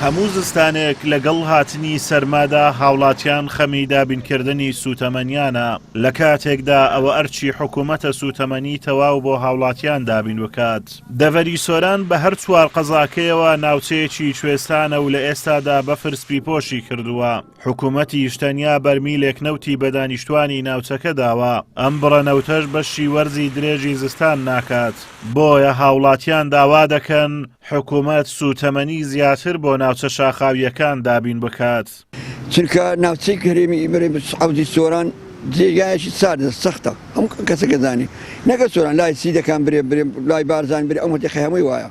هەموو زستانێک لەگەڵ هاتنی سەرمادا هاوڵاتیان خەمی دابینکردنی سوتەمەنیانە، لە کاتێکدا ئەوە ئەرکی حکومەتە سوتەمەنی تەواو بۆ هاوڵاتیان دابین بکات. دەڤەری سۆران بە هەر چوار قەزاکەیەوە ناوچەیەکی کوێستانە و لە ئێستادا بەفر سپیپۆشی کردووە. حکومەتیش تەنیا بەرمیلێک نەوتی بە دانیشتوانی ناوچەکە داوە، ئەم بڕە نەوتەش بەشی وەرزی درێژی زستان ناکات، بۆیە هاوڵاتیان داوا دەکەن حکومەت سوتەمەنی زیاتر بۆ ناوچە شاخاوییەکان دابین بکات. چونکە ناوچەی هەرێمی حەوزی سۆران جێگایەکی ساردە سەختە هەموو کەسەکە زانی نەگە سۆران لای سیدەکان برێ برێ لای بارزان برێ ئەو مەتیقەی هەمووی وایە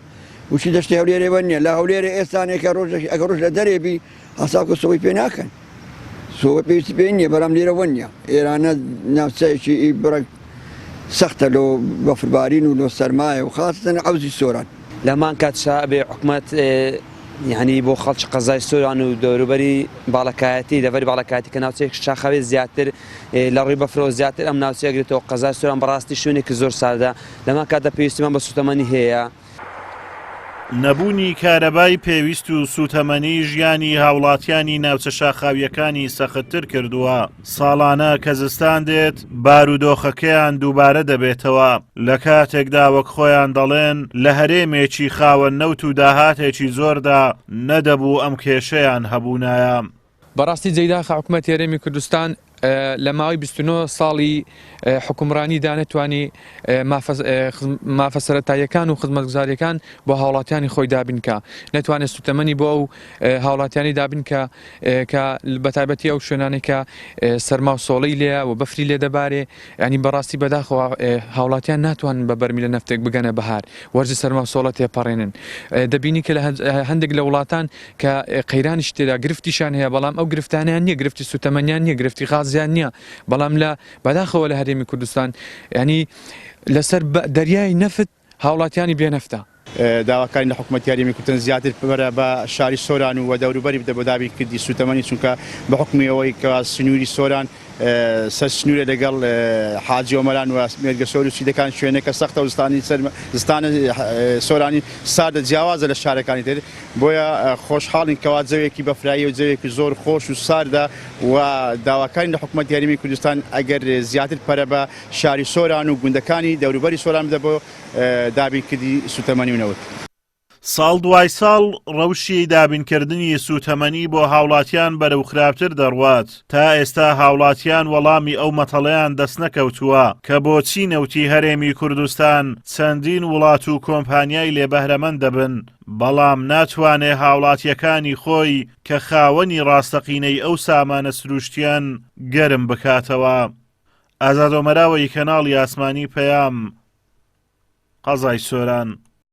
وچی دەشتی هەولێرێ وە نییە لە هەولێرێ ئێستانێکە ڕۆژێک ئەگەر ڕۆژ لە دەرێ بی حساب کە سۆی پێ ناکەن سۆ پێویستی پێ نییە بەڵام لێرە وە نییە ئێرانە ناوچەیەکی بڕێک سەختە لۆ بەفربارین و لۆ سەرمایە و خاستن عەوزی سۆران. لە هەمان کاتشا ئەبێ حکومەت یانی بۆ خەڵکی قەزای سۆران و دەوروبەری باڵەکایەتی دەڤەری باڵەکایەتی کە ناوچەیەکی شاخاوی زیاتر لە ڕووی بەفرەوە زیاتر ئەم ناوچەیە گرێتەوە قەزای سۆران بەڕاستی شوێنێکی زۆر ساردە لە هەمان کاتدا پێویستیمان بە سوتەمەنی هەیە. نەبوونی کارەبای پێویست و سووتەمەنی ژیانی هاوڵاتیانی ناوچە شاخاوییەکانی سەختتر کردووە، ساڵانە کە زستان دێت بارودۆخەکەیان دووبارە دەبێتەوە، لە کاتێکدا وەک خۆیان دەڵێن لە هەرێمێکی خاوەن نەوت و داهاتێکی زۆردا نەدەبوو ئەم کێشەیان هەبوونایە. بەڕاستی جێی داخە حکومەتی هەرێمی کوردستان لە ماوەی 29 ساڵی حکومڕانیدا نەتوانی مافە سەرەتاییەکان و خزمەتگوزاریەکان بۆ هاوڵاتیانی خۆی دابینکە نەتوانێت سوتەمەنی بۆ ئەو هاوڵاتیانی دابینکە کە بەتایبەتی ئەو شوێنانەی کە سەرما و سۆڵی لێە و بەفری لێ دەبارێ ینی بەڕاستی بەداخەوە هاوڵاتیان ناتوانن بە بەرمیلە نەفتێک بگەنە بەهار وەرزی سەرما و سۆڵە تێپەڕێنن دەبینی کە لە هەندێک لە وڵاتان کە قەیرانیشی تێدا گرفتیشان هەیە بەڵام ئەو گرفتانیان نییە گرفتی سوتەمەنیان نییە گرفتی غازیان نییە بەڵام لە بەداخەوە لە هەرێمی کوردستان ینی لەسەر دەریای نەفت هاوڵاتیانی بێنەفتە. داواکارین لە حکومەتی هەرێمی کوردستان زیاتر پەرە بە شاری سۆران و دەوروبەری بدە بۆ دابینکردنی سوتەمەنی چونکە بە حوکمی ئەوەی کە سنووری سۆران سەر سنوورە لەگەڵ حاجی ئۆمەران و مێرگەسۆر و سیدەکان شوێنێکە سەختە و زستانی زستانە سۆرانی ساردە جیاوازە لە شارەکانی تر بۆیە خۆشحاڵین کەوا جەوێکی بەفرایی و جەوێکی زۆر خۆش و ساردە و داواکارین لە حکومەتی هەرێمی کوردستان ئەگەر زیاتر پەرە بە شاری سۆران و گوندەکانی دەوروبەری سۆران بدە بۆ دابینکردنی سوتەمەنی و نەوت. ساڵ دوای ساڵ ڕەوشی دابینکردنی سووتەمەنی بۆ هاوڵاتیان بەرەو خراپتر دەڕوات، تا ئێستا هاوڵاتیان وەڵامی ئەو مەتەڵەیان دەستنەکەوتووە کە بۆچی نەوتی هەرێمی کوردستان چەندین وڵات و کۆمپانیای لێ بەهرەمەند دەبن، بەڵام ناتوانێ هاوڵاتیەکانی خۆی کە خاوەنی ڕاستەقینەی ئەو سامانە سروشتیەن گەرم بکاتەوە. ئازاد ئۆمەراوەیی کەناڵی ئاسمانی پەیام، قەزای سۆران.